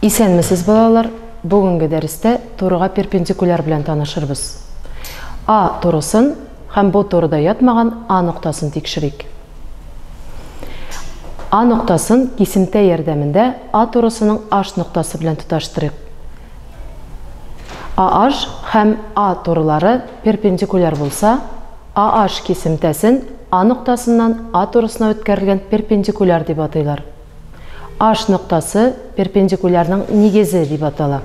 Исәнмесез, балалар! Бүгенге дәрестә турыга перпендикуляр белән танышырбыз. А турысын һәм бу турыда ятмаган А ноктасын тикшерик. А ноктасын кисемтә ярдәмендә А турысының H ноктасы белән тоташтырыйк. AH һәм А турылары перпендикуляр булса, AH кисемтәсен А ноктасыннан А турысына үткәрелгән перпендикуляр дип атыйлар. H ноктасы перпендикулярның нигезе дип атала.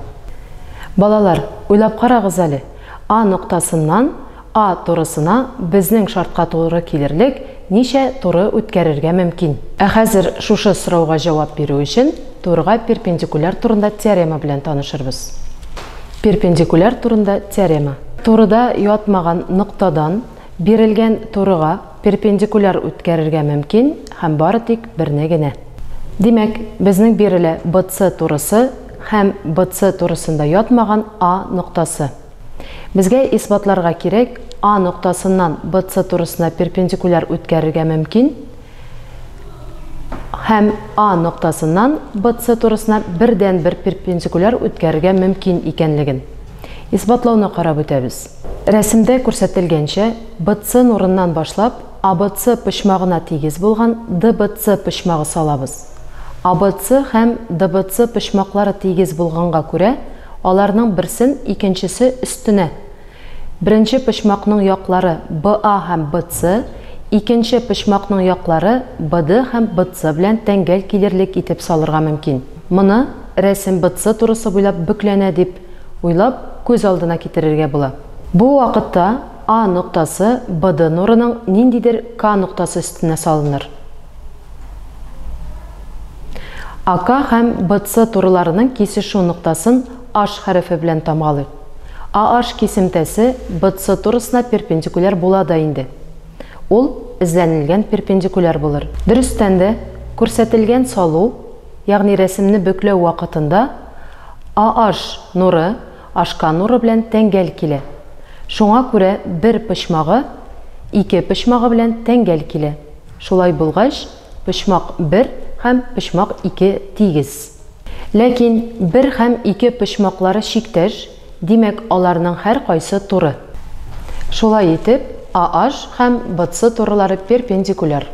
Балалар, уйлап карагыз әле, А ноктасыннан А турысына безнең шартка туры килерлек ничә туры үткәрергә мөмкин? Ә хәзер шушы сорауга җавап бирү өчен турыга перпендикуляр турында теорема белән танышырбыз. Перпендикуляр турында теорема. Турыда ятмаган ноктадан бирелгән турыга перпендикуляр үткәрергә мөмкин һәм бары тик берне генә. Димәк, безнең бирелә BC турысы һәм BC турысында ятмаган А ноктасы. Безгә исбатларга кирәк, А ноктасыннан BC турысына перпендикуляр үткәрергә мөмкин һәм А ноктасыннан BC турысына бердәнбер перпендикуляр үткәрергә мөмкин икәнлеген. Исбатлауны карап үтәбез. Рәсемдә күрсәтелгәнчә, BC нурыннан башлап, ABC почмагына тигез булган DBC почмагы салабыз. ABC һәм DBC почмаклары тигез булганга күрә, аларның берсен икенчесе өстенә. Беренче почмакның яклары BA һәм BC, икенче почмакның яклары BD һәм BC белән тәңгәл килерлек итеп салырга мөмкин. Моны рәсем BC турысы буйлап бөкләнә дип уйлап, күз алдына китерергә була. Бу вакытта А ноктасы BD нурының ниндидер К ноктасы өстенә салыныр. АК һәм БЦ турыларының кисешү ноктасын H хәрефе белән тамгалыйк. AH кисемтәсе BC турысына перпендикуляр була да инде. Ул эзләнелгән перпендикуляр булыр. Дөрестән дә, күрсәтелгән салу, ягъни рәсемне бөкләү вакытында AH нуры HK нуры белән тәңгәл килә. Шуңа күрә бер почмагы ике почмагы белән тәңгәл килә. Шулай булгач, почмак 1 һәм почмак 2 тигез. Ләкин 1 һәм 2 почмаклары чиктәш, димәк, аларның һәркайсы туры. Шулай итеп, AH һәм BC турылары перпендикуляр.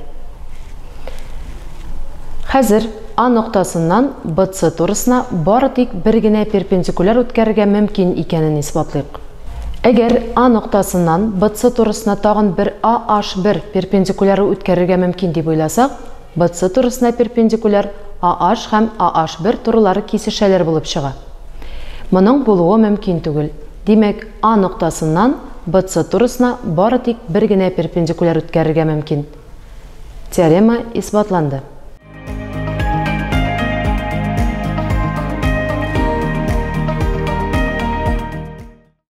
Хәзер А ноктасыннан BC турысына бары тик бер генә перпендикуляр үткәрергә мөмкин икәнен исбатлыйк. Әгәр А ноктасыннан BC турысына тагын бер AH1 перпендикуляры үткәрергә мөмкин дип уйласак, BC турысына перпендикуляр AH һәм AH1 турылары кисешәләр булып чыга. Моның булуы мөмкин түгел. Димәк, А ноктасыннан BC турысына бары тик бер генә перпендикуляр үткәрергә мөмкин. Теорема исбатланды.